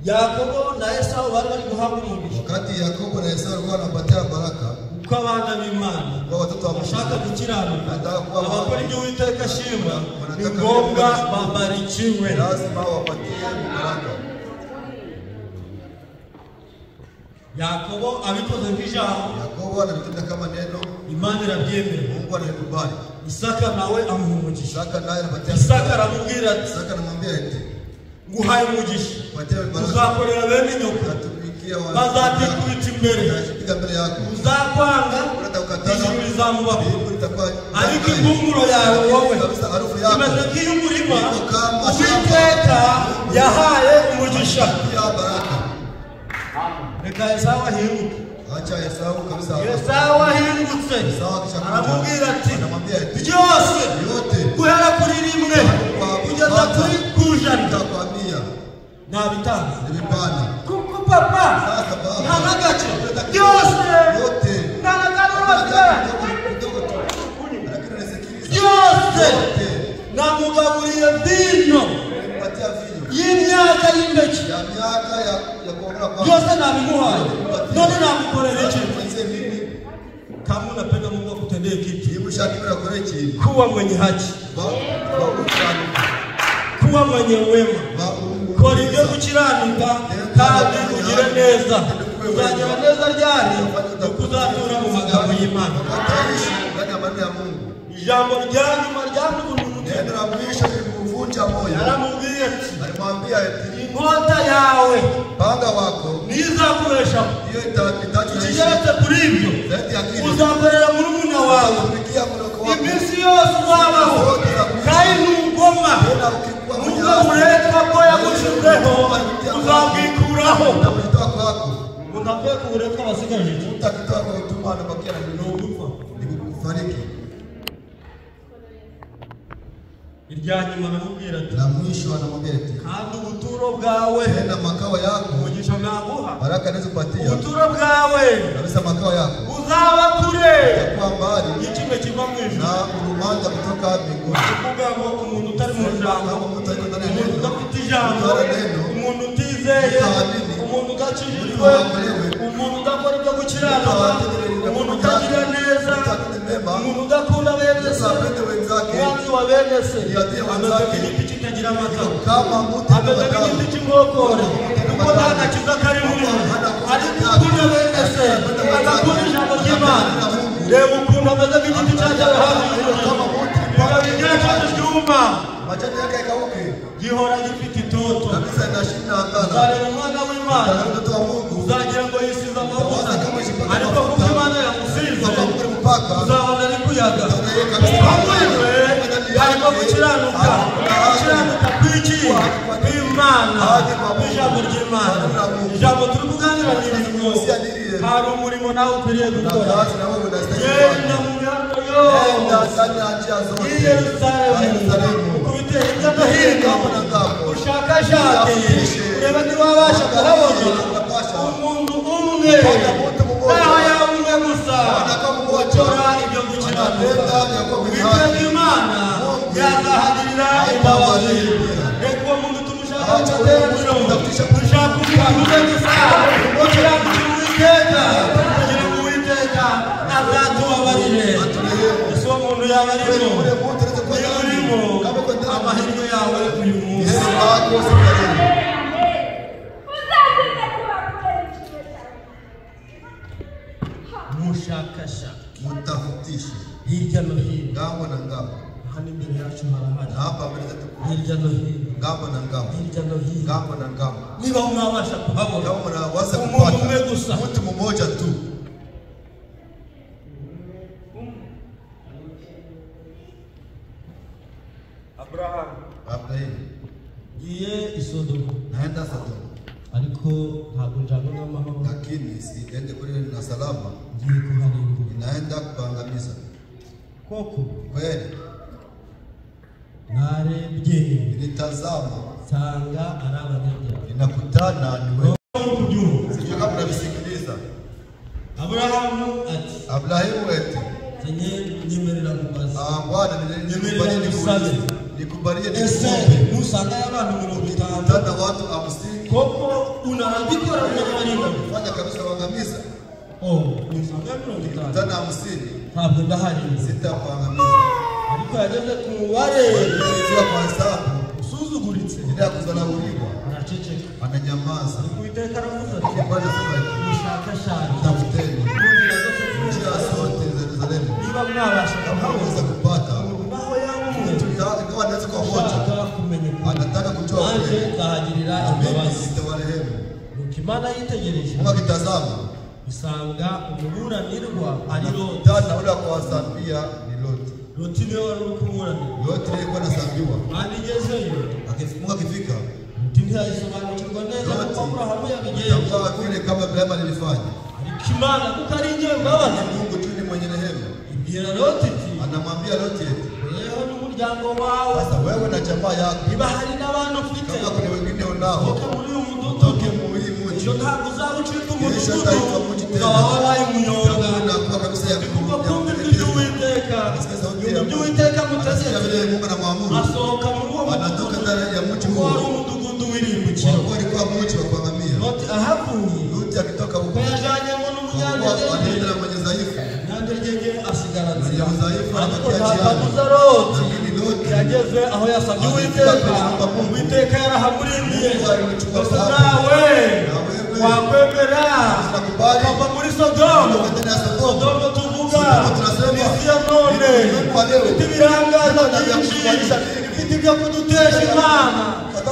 [SPEAKER 1] Yakobo na Esau bari bari guhabwa umugisha,
[SPEAKER 2] wakati Yakobo na Esau walikuwa wanapatia baraka,
[SPEAKER 1] uko abana b'Imana
[SPEAKER 2] kwa watoto wa Mungu
[SPEAKER 1] bashaka gukiranuka, abakora ibyo Uwiteka ashima, ni ngombwa babarikiwe,
[SPEAKER 2] lazima wapatie baraka.
[SPEAKER 1] Yakobo abikoze nk'ijambo,
[SPEAKER 2] Yakobo analitenda kama neno,
[SPEAKER 1] Imana irabyemera,
[SPEAKER 2] Mungu analikubali.
[SPEAKER 1] Isaka nawe amuha umugisha.
[SPEAKER 2] Isaka naye anapatia.
[SPEAKER 1] Isaka aramubwira ati,
[SPEAKER 2] Isaka anamwambia eti,
[SPEAKER 1] nguhaye umugisha,
[SPEAKER 2] uzakorera
[SPEAKER 1] bene nyoko, bazakwikubita imbere,
[SPEAKER 2] mbere yako,
[SPEAKER 1] uzakwanga ijuru rizamubaho, ariko impumuro yawe wowe imeze nk'iy'umurima Uwiteka yahaye umugisha. Reka Esawu ahinguke.
[SPEAKER 2] Acha Esau kabisa.
[SPEAKER 1] Esau ahingutse aramubwira ati, byose guhera kuri 1 kugeza kuri 100 nabitanze. Kuko papa nta n'agace, byose nta n'agace, byose namugaburiye vino y'imyaka y'impeke, byose nabimuhaye, none namukorera iki? Kama unapenda Mungu akutendee kitu, kuwa mwenye haki, kuwa mwenye wema, kora ibyo gukiranuka kandi ugire neza. Uzagira neza ryari? Uzatura mu magambo y'Imana. Ijambo rya nyuma ryamuvunye umutima.
[SPEAKER 2] Neno la mwisho lilimvunja moyo.
[SPEAKER 1] Aramubwiye ati,
[SPEAKER 2] alimwambia eti,
[SPEAKER 1] inkota yawe,
[SPEAKER 2] panga wako,
[SPEAKER 1] nizakubeshaho,
[SPEAKER 2] hiyo
[SPEAKER 1] ikigeretse kuri ibyo
[SPEAKER 2] zaidi ya kile
[SPEAKER 1] uzakorera murumuna wawe
[SPEAKER 2] kutumikia mdogo wako
[SPEAKER 1] iminsi yose uzabaho, kandi nugoma
[SPEAKER 2] tena ukikuwa
[SPEAKER 1] nubwo uburetwa bwo yagushizeho uzabwikuraho.
[SPEAKER 2] utajitoa kwako.
[SPEAKER 1] Ngo avuye ku buretwa basigaje iki?
[SPEAKER 2] Mtu akitoka kwa utumwa anabakia na
[SPEAKER 1] Ni
[SPEAKER 2] nini?
[SPEAKER 1] ugupfa.
[SPEAKER 2] Ni kufariki.
[SPEAKER 1] Irya nyuma aramubwira ati
[SPEAKER 2] Na mwisho anamwambia eti,
[SPEAKER 1] kandi ubuturo bwawe,
[SPEAKER 2] tena makao yako,
[SPEAKER 1] umugisha naguha,
[SPEAKER 2] baraka anazokupatia
[SPEAKER 1] ubuturo bwawe
[SPEAKER 2] kabisa, makao yako
[SPEAKER 1] buzaba kure
[SPEAKER 2] itakuwa mbali
[SPEAKER 1] y'ikime kiva mu ijuru.
[SPEAKER 2] na urumanda kutoka mbinguni.
[SPEAKER 1] Kuvuga ngo umuntu utari mu ijambo,
[SPEAKER 2] Kama mtu aiko ndani ya
[SPEAKER 1] umuntu
[SPEAKER 2] neno,
[SPEAKER 1] udafite ijambo,
[SPEAKER 2] mtu hana neno,
[SPEAKER 1] umuntu utizeye,
[SPEAKER 2] utaamini,
[SPEAKER 1] umuntu udakijijwe, umuntu udakora ibyo gukiranuka, umuntu utagira neza,
[SPEAKER 2] mtu atende mema,
[SPEAKER 1] umuntu udakunda bene
[SPEAKER 2] mtu
[SPEAKER 1] se,
[SPEAKER 2] apende wenzake,
[SPEAKER 1] umwanzi wa bene se,
[SPEAKER 2] Yatiye
[SPEAKER 1] ameze
[SPEAKER 2] wenzake.
[SPEAKER 1] nk'igiti kitagira amatabi,
[SPEAKER 2] kama mtu
[SPEAKER 1] ameze nk'igiti cy'inkokore, kuko nta gakiza kari muri we. Ariko ukunda bene se, agakunda ijambo ry'Imana. Reba ukuntu ameze nk'igiti cyatewe hafi y'umugezi, ibibabi byacyo byuma,
[SPEAKER 2] majani yake yakauke
[SPEAKER 1] gihora gifite itoto.
[SPEAKER 2] kabisa, inashinda angana.
[SPEAKER 1] Uzareba umwana w'Imana,
[SPEAKER 2] Utaona mtoto wa Mungu
[SPEAKER 1] uzagira ngo yisize amavuta,
[SPEAKER 2] Utawaza kama ishipaka
[SPEAKER 1] ariko kuko
[SPEAKER 2] mafuta.
[SPEAKER 1] Imana yamusize,
[SPEAKER 2] kwa Mungu mpaka
[SPEAKER 1] uzabona ari kuyaga.
[SPEAKER 2] Utaona yeye kabisa.
[SPEAKER 1] Muri we harimo gukiranuka, gukiranuka kw'iki? Kw'Imana, kw'ijambo ry'Imana. Ijambo turi kuganira ni iri ngo hari umurimo nawe ukwiriye
[SPEAKER 2] na
[SPEAKER 1] gukora.
[SPEAKER 2] kazi na wewe unastahili
[SPEAKER 1] Genda
[SPEAKER 2] kufanya.
[SPEAKER 1] mu mihanda
[SPEAKER 2] Enda
[SPEAKER 1] yose
[SPEAKER 2] ndani ya njia zote
[SPEAKER 1] y'i Yerusalemu,
[SPEAKER 2] Yerusalemu,
[SPEAKER 1] ukubite hirya no hino,
[SPEAKER 2] ngambo na ngambo,
[SPEAKER 1] ushakashake, urebe niba wabasha kuhabona umuntu umwe, naho yaba umwe gusa, ukora ibyo gukiranuka. Uwiteka Imana yazahagirira imbabazi. Reka uwo muntu tumushaka mu materaniro, dushaka umuntu umwe gusa ukiranukira Uwiteka, kugira ngo Uwiteka azatubabarire. Ese uwo muntu yaba arimo?
[SPEAKER 2] Ule mtu anaweza kuwa
[SPEAKER 1] Niba
[SPEAKER 2] ndani.
[SPEAKER 1] urimo,
[SPEAKER 2] Kama uko ndani,
[SPEAKER 1] amahirwe yawe uyu munsi.
[SPEAKER 2] heri wako siku ya leo.
[SPEAKER 4] Uzageze kubakure ikime cyawe.
[SPEAKER 1] Mushakashake
[SPEAKER 2] Mtafutishe
[SPEAKER 1] hirya no hino,
[SPEAKER 2] ngambo na ngambo,
[SPEAKER 1] hano imbere yacu harahari,
[SPEAKER 2] na hapa mbele zetu
[SPEAKER 1] hirya no hino,
[SPEAKER 2] ngambo na ngambo,
[SPEAKER 1] hirya no hino.
[SPEAKER 2] ngambo na ngambo.
[SPEAKER 1] Niba mwabasha kuhabona
[SPEAKER 2] Kama mnaweza
[SPEAKER 1] umuntu umwe
[SPEAKER 2] kupata
[SPEAKER 1] gusa,
[SPEAKER 2] mtu mmoja tu,
[SPEAKER 1] Aburahamu
[SPEAKER 2] Abrahimu,
[SPEAKER 1] ngiye i Sodomu,
[SPEAKER 2] naenda Sodoma,
[SPEAKER 1] ariko ntabwo njyana n'amahoro,
[SPEAKER 2] lakini siende kule na salama,
[SPEAKER 1] ngiye kuharimbura.
[SPEAKER 2] inaenda kuangamiza.
[SPEAKER 1] Koko
[SPEAKER 2] Kweli
[SPEAKER 1] narebye
[SPEAKER 2] nilitazama,
[SPEAKER 1] nsanga ari abanyabyaha.
[SPEAKER 2] ninakutana ni wewe.
[SPEAKER 1] Uri kubyumva?
[SPEAKER 2] Sijui kama mnavisikiliza.
[SPEAKER 1] Aburahamu ati
[SPEAKER 2] Abrahimu eti,
[SPEAKER 1] nzanye nyemerera mubaze,
[SPEAKER 2] ah, Bwana
[SPEAKER 1] Nyemerera
[SPEAKER 2] nikubalie,
[SPEAKER 1] ngusabe,
[SPEAKER 2] nikubalie,
[SPEAKER 1] ese
[SPEAKER 2] nikuombe.
[SPEAKER 1] nusangayo abantu 50
[SPEAKER 2] Kutana watu 50
[SPEAKER 1] koko unarabikora unabarinda?
[SPEAKER 2] fanya kabisa kuangamiza.
[SPEAKER 1] Oh, nusangayo 50
[SPEAKER 2] Kutana 50
[SPEAKER 1] ntabwo ndaharinze.
[SPEAKER 2] sitakuangamiza.
[SPEAKER 1] Ariko yageze ku mubare
[SPEAKER 2] Ilifika kwa hesabu
[SPEAKER 1] usuzuguritse,
[SPEAKER 2] ile ya kudharauliwa,
[SPEAKER 1] araceceka.
[SPEAKER 2] ananyamaza.
[SPEAKER 1] Uwiteka aravuze ati
[SPEAKER 2] Bwana sema hivi,
[SPEAKER 1] mushakashake
[SPEAKER 2] tafuteni
[SPEAKER 1] mu nzira zose z'i
[SPEAKER 2] njia
[SPEAKER 1] Yerusalemu,
[SPEAKER 2] zote za Yerusalemu,
[SPEAKER 1] niba mwabasha
[SPEAKER 2] kama
[SPEAKER 1] kuhabona
[SPEAKER 2] unaweza kupata
[SPEAKER 1] umuntu naho yaba umwe
[SPEAKER 2] mtu ingawa anaweza kuwa mmoja,
[SPEAKER 1] ushaka kumenya ukuri,
[SPEAKER 2] anataka kujua
[SPEAKER 1] nanjye
[SPEAKER 2] kweli,
[SPEAKER 1] nzahagirira
[SPEAKER 2] na mimi
[SPEAKER 1] imbabazi.
[SPEAKER 2] nitawarehemu.
[SPEAKER 1] Nuko Imana yitegereje
[SPEAKER 2] Mungu akitazama
[SPEAKER 1] isanga umuburanirwa ari Loti.
[SPEAKER 2] tana ule akawasambia ni Loti.
[SPEAKER 1] Loti niwe wari uri kuburanirwa.
[SPEAKER 2] Loti alikuwa anasambiwa.
[SPEAKER 1] Imana igezeyo,
[SPEAKER 2] Mungu akifika
[SPEAKER 1] Loti ntiyayisobanukirwa neza kuko Aburahamu yabigenje,
[SPEAKER 2] itakuwa vile kama Ibrahimu alilifanya.
[SPEAKER 1] ariko Imana kuko ari inyembabazi
[SPEAKER 2] Mungu tu ni mwenye rehema,
[SPEAKER 1] ibwira Loti iti
[SPEAKER 2] anamwambia Loti eti,
[SPEAKER 1] wewe n'umuryango wawe,
[SPEAKER 2] sasa wewe na jamaa yako,
[SPEAKER 1] niba hari n'abantu ufite,
[SPEAKER 2] kama kuna wengine unao,
[SPEAKER 1] sohoka muri uyu mudugudu,
[SPEAKER 2] toke mu hii mji,
[SPEAKER 1] ejo ntabwo uzaba ucika
[SPEAKER 2] Kesho
[SPEAKER 1] umudugudu,
[SPEAKER 2] utaitwa mji tena.
[SPEAKER 1] uzaba wabaye umunyonga.
[SPEAKER 2] Utakuwa kabisa ya
[SPEAKER 1] Kuko kumva ijwi ry'Uwiteka,
[SPEAKER 2] Nasikia sauti
[SPEAKER 1] yumva
[SPEAKER 2] ya
[SPEAKER 1] ibyo
[SPEAKER 2] Mungu.
[SPEAKER 1] Uwiteka
[SPEAKER 2] Anasikia
[SPEAKER 1] amutegetse,
[SPEAKER 2] vile Mungu anamwamuru,
[SPEAKER 1] asohoka muri uwo
[SPEAKER 2] anatoka
[SPEAKER 1] mudugudu,
[SPEAKER 2] ndani ya mji
[SPEAKER 1] kuko
[SPEAKER 2] huo,
[SPEAKER 1] wari umudugudu w'irimbukiro.
[SPEAKER 2] kwa kuwa alikuwa mji wa kuangamia.
[SPEAKER 1] Loti ahavuye,
[SPEAKER 2] Loti akitoka
[SPEAKER 1] kuko
[SPEAKER 2] huko,
[SPEAKER 1] yajanyemo
[SPEAKER 2] kwa
[SPEAKER 1] n'umunyantege
[SPEAKER 2] kuwa
[SPEAKER 1] nke,
[SPEAKER 2] alienda na mwenye dhaifu,
[SPEAKER 1] umunyantege nke asigara
[SPEAKER 2] mwenye
[SPEAKER 1] nzira.
[SPEAKER 2] udhaifu
[SPEAKER 1] Ariko
[SPEAKER 2] anabakia
[SPEAKER 1] nta
[SPEAKER 2] njiani.
[SPEAKER 1] kabuza Loti
[SPEAKER 2] Lakini Loti
[SPEAKER 1] yageze aho yasabye
[SPEAKER 2] Alifika
[SPEAKER 1] Uwiteka,
[SPEAKER 2] kwenye nyumba Mungu.
[SPEAKER 1] Uwiteka yarahamurindiye.
[SPEAKER 2] Mungu alimchukua
[SPEAKER 1] Gusa
[SPEAKER 2] hapo.
[SPEAKER 1] nawe
[SPEAKER 2] Na wewe
[SPEAKER 1] wakwemera
[SPEAKER 2] unakubali
[SPEAKER 1] ukava muri Sodomu.
[SPEAKER 2] kutoka ndani ya Sodoma.
[SPEAKER 1] Sodomu tuvuga
[SPEAKER 2] Sodomu tunasema,
[SPEAKER 1] ni isi ya none,
[SPEAKER 2] ni ulimwengu wa leo.
[SPEAKER 1] ifite ibirangaza
[SPEAKER 2] Ina vya
[SPEAKER 1] byinshi,
[SPEAKER 2] kutufanyisha vingi.
[SPEAKER 1] ifite ibyo kudutesha Imana,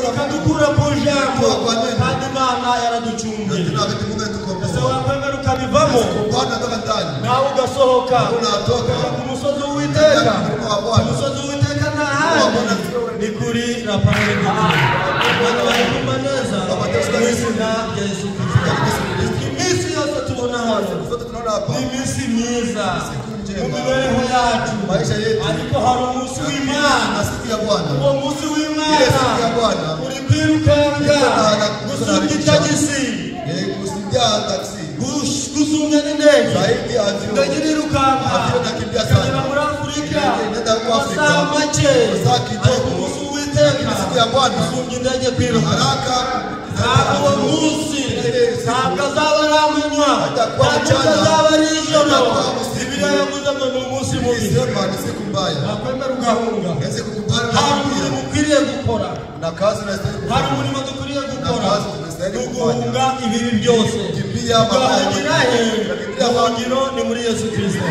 [SPEAKER 1] ikadukura ku ijambo,
[SPEAKER 2] Kutoka kwa neno.
[SPEAKER 1] kandi Imana yaraducunguye.
[SPEAKER 2] Na tena wakati Mungu
[SPEAKER 1] Ese
[SPEAKER 2] alitukomboa,
[SPEAKER 1] wakwemera ukabivamo,
[SPEAKER 2] Bwana anatoka ndani,
[SPEAKER 1] nawe ugasohoka
[SPEAKER 2] unatoka
[SPEAKER 1] ukajya ku musozi w'Uwiteka.
[SPEAKER 2] mlima wa
[SPEAKER 1] Ku
[SPEAKER 2] Bwana.
[SPEAKER 1] musozi w'Uwiteka nta handi, ni kuri la parole de Dieu. Abantu bari kumva neza mu izina rya Yesu Kristo. Iminsi
[SPEAKER 2] hapa.
[SPEAKER 1] Ni iminsi myiza
[SPEAKER 2] Siku
[SPEAKER 1] mu
[SPEAKER 2] njema.
[SPEAKER 1] mibereho yacu,
[SPEAKER 2] Maisha yetu.
[SPEAKER 1] ariko hari umunsi w'Imana.
[SPEAKER 2] Na siku ya Bwana.
[SPEAKER 1] Uwo munsi w'Imana
[SPEAKER 2] Ile siku ya Bwana.
[SPEAKER 1] uri kwirukanga gusumbya itagisi,
[SPEAKER 2] Kusimbia taksi.
[SPEAKER 1] Gusumbya n'indege.
[SPEAKER 2] Zaidi ya avyo.
[SPEAKER 1] Indege irirukanka
[SPEAKER 2] Avyo inakimbia
[SPEAKER 1] ikagera
[SPEAKER 2] sana.
[SPEAKER 1] muri Afurika
[SPEAKER 2] Inaenda huko Afrika.
[SPEAKER 1] amasaha make,
[SPEAKER 2] Masaa kidogo.
[SPEAKER 1] ariko umunsi w'Uwiteka
[SPEAKER 2] Lakini siku ya Bwana
[SPEAKER 1] gusumbya indege kwiruka.
[SPEAKER 2] Haraka.
[SPEAKER 1] Ntabwo uwo munsi ntabwo azaba ari amanywa,
[SPEAKER 2] Hatakuwa
[SPEAKER 1] ntabwo
[SPEAKER 2] mchana.
[SPEAKER 1] azaba ari ijoro.
[SPEAKER 2] Hatakuwa usiku.
[SPEAKER 1] Bibiliya yavuze ngo ni umunsi mubi.
[SPEAKER 2] Ilisema ni siku mbaya.
[SPEAKER 1] Wakwemera ugahunga.
[SPEAKER 2] Hawezi kukubali na
[SPEAKER 1] Hari
[SPEAKER 2] kukimbia.
[SPEAKER 1] umurimo ukwiriye gukora,
[SPEAKER 2] Na kazi unastahili
[SPEAKER 1] hari
[SPEAKER 2] kufanya.
[SPEAKER 1] umurimo dukwiriye gukora,
[SPEAKER 2] Na kazi tunastahili
[SPEAKER 1] ni
[SPEAKER 2] kufanya.
[SPEAKER 1] uguhunga ibibi byose.
[SPEAKER 2] Kukimbia mabaya.
[SPEAKER 1] Ugahungira he?
[SPEAKER 2] Kukimbia wapi?
[SPEAKER 1] Ubuhungiro ni muri Yesu Kristo.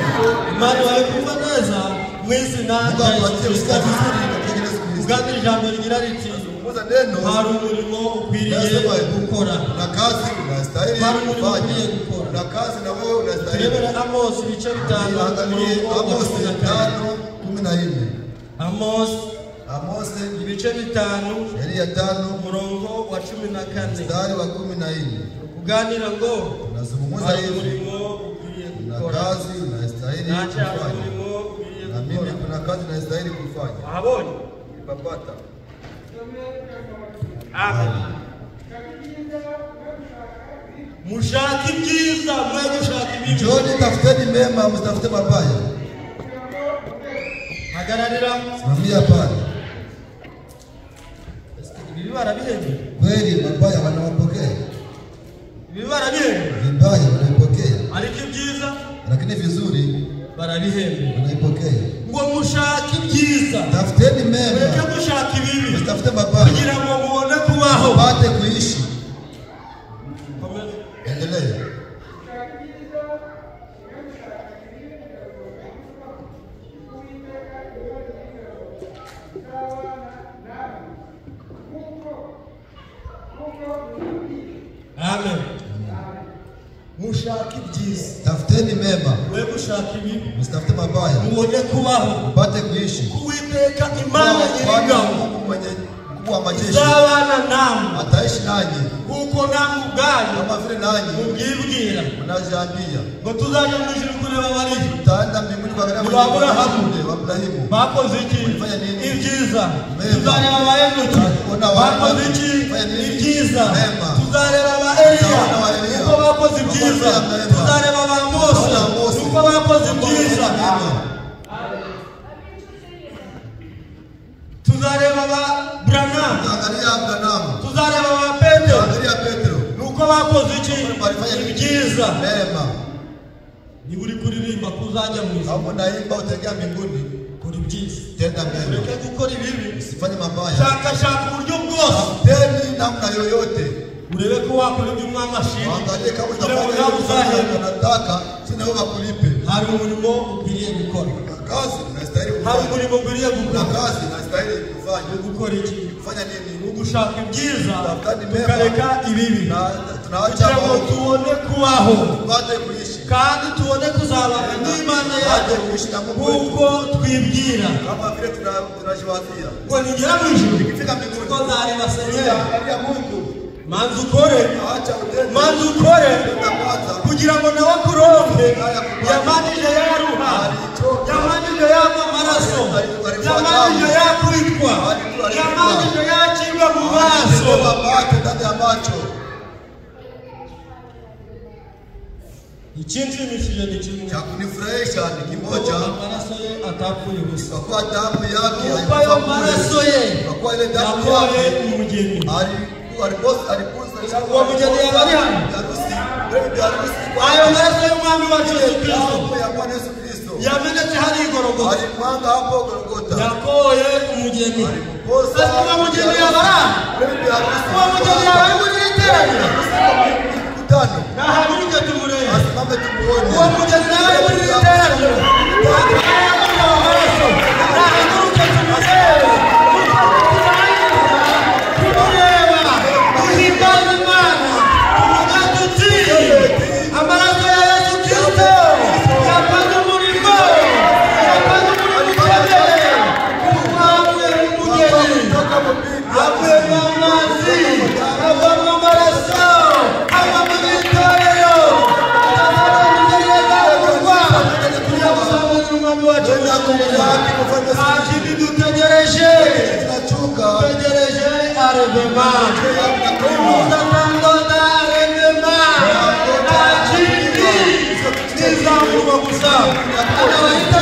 [SPEAKER 1] Imana ibahe kumva neza mu izina
[SPEAKER 2] Mungu
[SPEAKER 1] rya Yesu
[SPEAKER 2] akupatie
[SPEAKER 1] Kristo.
[SPEAKER 2] usikie vizuri katika jina la Yesu Kristo.
[SPEAKER 1] Ubwami ijambo rigira riti
[SPEAKER 2] Zungumza neno.
[SPEAKER 1] hari umurimo ukwiriye
[SPEAKER 2] Nasema
[SPEAKER 1] gukora,
[SPEAKER 2] kuna kazi unastahili
[SPEAKER 1] Hari umurimo
[SPEAKER 2] kufanya.
[SPEAKER 1] ukwiriye gukora.
[SPEAKER 2] Kuna kazi na wewe unastahili.
[SPEAKER 1] Turebere Amosi ibice 5
[SPEAKER 2] Angalie
[SPEAKER 1] umurongo wa
[SPEAKER 2] Amosi
[SPEAKER 1] 14.
[SPEAKER 2] 5:14.
[SPEAKER 1] Amosi
[SPEAKER 2] Amosi
[SPEAKER 1] ibice 5
[SPEAKER 2] sheria 5
[SPEAKER 1] umurongo wa 14.
[SPEAKER 2] mstari wa 14.
[SPEAKER 1] Kuganira ngo
[SPEAKER 2] Tunazungumza
[SPEAKER 1] hari
[SPEAKER 2] hivi.
[SPEAKER 1] umurimo ukwiriye
[SPEAKER 2] Kuna
[SPEAKER 1] gukora,
[SPEAKER 2] kazi unastahili
[SPEAKER 1] nanjye hari
[SPEAKER 2] kufanya.
[SPEAKER 1] umurimo ukwiriye
[SPEAKER 2] Na mimi
[SPEAKER 1] gukora.
[SPEAKER 2] kuna kazi nastahili kufanya.
[SPEAKER 1] Wahabonye?
[SPEAKER 2] Nipapata.
[SPEAKER 1] Amen. Mushake ibyiza mwe gushaka ibibi.
[SPEAKER 2] Njooni tafuteni mema, msitafute mabaya.
[SPEAKER 1] Hagararira.
[SPEAKER 2] Simamia pale.
[SPEAKER 1] Ibibi barabihembe.
[SPEAKER 2] Kweli mabaya wanawapokea.
[SPEAKER 1] Ibibi barabihembe.
[SPEAKER 2] Vibaya wanaipokea.
[SPEAKER 1] Ariko ibyiza
[SPEAKER 2] Lakini vizuri
[SPEAKER 1] barabihembe.
[SPEAKER 2] wanaipokea.
[SPEAKER 1] Ngo mushake ibyiza
[SPEAKER 2] Tafuteni
[SPEAKER 1] mureke
[SPEAKER 2] mema,
[SPEAKER 1] gushaka ibibi
[SPEAKER 2] msitafute mabaya.
[SPEAKER 1] kugira ngo mubone kubaho.
[SPEAKER 2] Upate kuishi.
[SPEAKER 1] Komeza.
[SPEAKER 2] Endelea.
[SPEAKER 1] Amen. Mushake ibyiza
[SPEAKER 2] Tafuteni mema,
[SPEAKER 1] mwe gushaka ibibi
[SPEAKER 2] msitafute mabaya.
[SPEAKER 1] mubone kubaho.
[SPEAKER 2] Upate kuishi.
[SPEAKER 1] Uwiteka Imana
[SPEAKER 2] Bwana
[SPEAKER 1] Nyiringabo
[SPEAKER 2] Mungu mwenye mkuu wa majeshi
[SPEAKER 1] izabana namwe
[SPEAKER 2] ataishi nanyi
[SPEAKER 1] kuko namwe ubwanyu
[SPEAKER 2] kama vile nanyi
[SPEAKER 1] mubyibwira
[SPEAKER 2] mnajiambia.
[SPEAKER 1] ngo tuzajya mu ijuru kureba abariyo.
[SPEAKER 2] Tutaenda mbinguni kuangalia
[SPEAKER 1] Ni wa Abrahamu.
[SPEAKER 2] wa Ibrahimu.
[SPEAKER 1] Bakoze iki?
[SPEAKER 2] Walifanya nini?
[SPEAKER 1] Ibyiza.
[SPEAKER 2] Mema.
[SPEAKER 1] Tuzareba ba Enoki
[SPEAKER 2] Tutaona wa
[SPEAKER 1] bakoze
[SPEAKER 2] Enoki.
[SPEAKER 1] iki?
[SPEAKER 2] Walifanya nini?
[SPEAKER 1] Ibyiza.
[SPEAKER 2] Mema.
[SPEAKER 1] Tuzareba ba Eliya
[SPEAKER 2] Tutaona wa Eliya.
[SPEAKER 1] uko bakoze ibyiza.
[SPEAKER 2] Walifanya mema.
[SPEAKER 1] Tuzareba ba Mose
[SPEAKER 2] Tutaona Mose.
[SPEAKER 1] uko bakoze ibyiza.
[SPEAKER 2] Mema.
[SPEAKER 1] Tuzareba ba Branham.
[SPEAKER 2] Tutaangalia Abrahamu.
[SPEAKER 1] Tuzareba ba Petero
[SPEAKER 2] Tutaangalia Petro.
[SPEAKER 1] nuko bakoze iki?
[SPEAKER 2] Walifanya nini?
[SPEAKER 1] Ibyiza.
[SPEAKER 2] Mema.
[SPEAKER 1] Niba uri kuririmba ko uzajya mu ijuru,
[SPEAKER 2] Kama unaimba utaingia mbinguni,
[SPEAKER 1] kora ibyiza,
[SPEAKER 2] tenda mema.
[SPEAKER 1] ureke gukora ibibi.
[SPEAKER 2] Usifanye mabaya.
[SPEAKER 1] Shakashaka uburyo bwose
[SPEAKER 2] Tafuteni namna yoyote.
[SPEAKER 1] urebe ko wakora ibyo umwami ashima
[SPEAKER 2] Angalie kama
[SPEAKER 1] kugira ngo
[SPEAKER 2] utafanya
[SPEAKER 1] nawe
[SPEAKER 2] ile
[SPEAKER 1] uzahembwe.
[SPEAKER 2] unataka, sina wewe wakulipe.
[SPEAKER 1] Hari umurimo ukwiriye gukora,
[SPEAKER 2] Kuna kazi unastahili
[SPEAKER 1] hari
[SPEAKER 2] kufanya.
[SPEAKER 1] umurimo ukwiriye
[SPEAKER 2] Kuna
[SPEAKER 1] gukora.
[SPEAKER 2] kazi unastahili kufanya.
[SPEAKER 1] Gukora iki?
[SPEAKER 2] Kufanya nini?
[SPEAKER 1] Ugushaka ibyiza
[SPEAKER 2] Tafutani mema.
[SPEAKER 1] tukareka ibibi
[SPEAKER 2] Na tunaacha
[SPEAKER 1] kugira ngo
[SPEAKER 2] maovu.
[SPEAKER 1] tubone kubaho
[SPEAKER 2] Tupate kuishi.
[SPEAKER 1] kandi tubone kuzabana n'Imana
[SPEAKER 2] Tupate
[SPEAKER 1] yacu
[SPEAKER 2] kuishi na Mungu wetu.
[SPEAKER 1] nk'uko twibwira
[SPEAKER 2] Kama vile tunajiwazia.
[SPEAKER 1] ngo nigera mu ijuru
[SPEAKER 2] Nikifika mbinguni,
[SPEAKER 1] ko nzareba Senyeri.
[SPEAKER 2] angalia Mungu.
[SPEAKER 1] Manza ukore,
[SPEAKER 2] Acha utende.
[SPEAKER 1] manza ukore
[SPEAKER 2] Tenda kwanza.
[SPEAKER 1] kugira ngo nawe akuronke. Yamanije yaruha, yamanije yava amaraso, yamanije yakwitwa, yamanije yacibwa mu maso.
[SPEAKER 2] Alitoa macho ndani ya macho.
[SPEAKER 1] Ikinshimishije ni kimwe,
[SPEAKER 2] Cha kunifurahisha ni kimoja,
[SPEAKER 1] amaraso ye atapfuye ubusa,
[SPEAKER 2] kwa kuwa damu yake
[SPEAKER 1] kuko ayo
[SPEAKER 2] haikufa
[SPEAKER 1] maraso
[SPEAKER 2] bure.
[SPEAKER 1] ye
[SPEAKER 2] Kwa kuwa ile damu
[SPEAKER 1] yakoye
[SPEAKER 2] yake
[SPEAKER 1] umugeni.
[SPEAKER 2] aliposa
[SPEAKER 1] Uwo mugeni yaba ari hano?
[SPEAKER 2] harusi, ule bibi harusi kwa
[SPEAKER 1] Ayo maraso y'umwami wacu Yesu Kristo
[SPEAKER 2] damu ya Bwana Yesu Kristo
[SPEAKER 1] yamenetse hariya i Gologota
[SPEAKER 2] alimwanga hapo Golgotha.
[SPEAKER 1] yakoye umugeni.
[SPEAKER 2] Aliposa
[SPEAKER 1] Ese uwo mugeni yaba ari hano?
[SPEAKER 2] ule bibi harusi
[SPEAKER 1] Uwo mugeni yaba ari muri iri teraniro?
[SPEAKER 2] mkutano,
[SPEAKER 1] Nahaguruke tumurebe.
[SPEAKER 2] asimame tumuone.
[SPEAKER 1] Uwo mugeni nawe ari muri iri teraniro? Amaraso. Nahaguruke tumurebe. Tumureba. Duhimbaze Imana. Tuvuge tuti amaraso ya Yesu Kristo yakoze umurimo, yakoze umurimo ukomeye kuko avuye mu mugeni.
[SPEAKER 2] Kutoka mbinguni.
[SPEAKER 1] Avuye mu mazi, ava mu maraso, ava mu itorero.
[SPEAKER 2] Kuinuka.
[SPEAKER 1] Utegereje enlèvement. Umuzatangoda enlèvement. Nta kindi, nizamurwa gusa. Anawahita.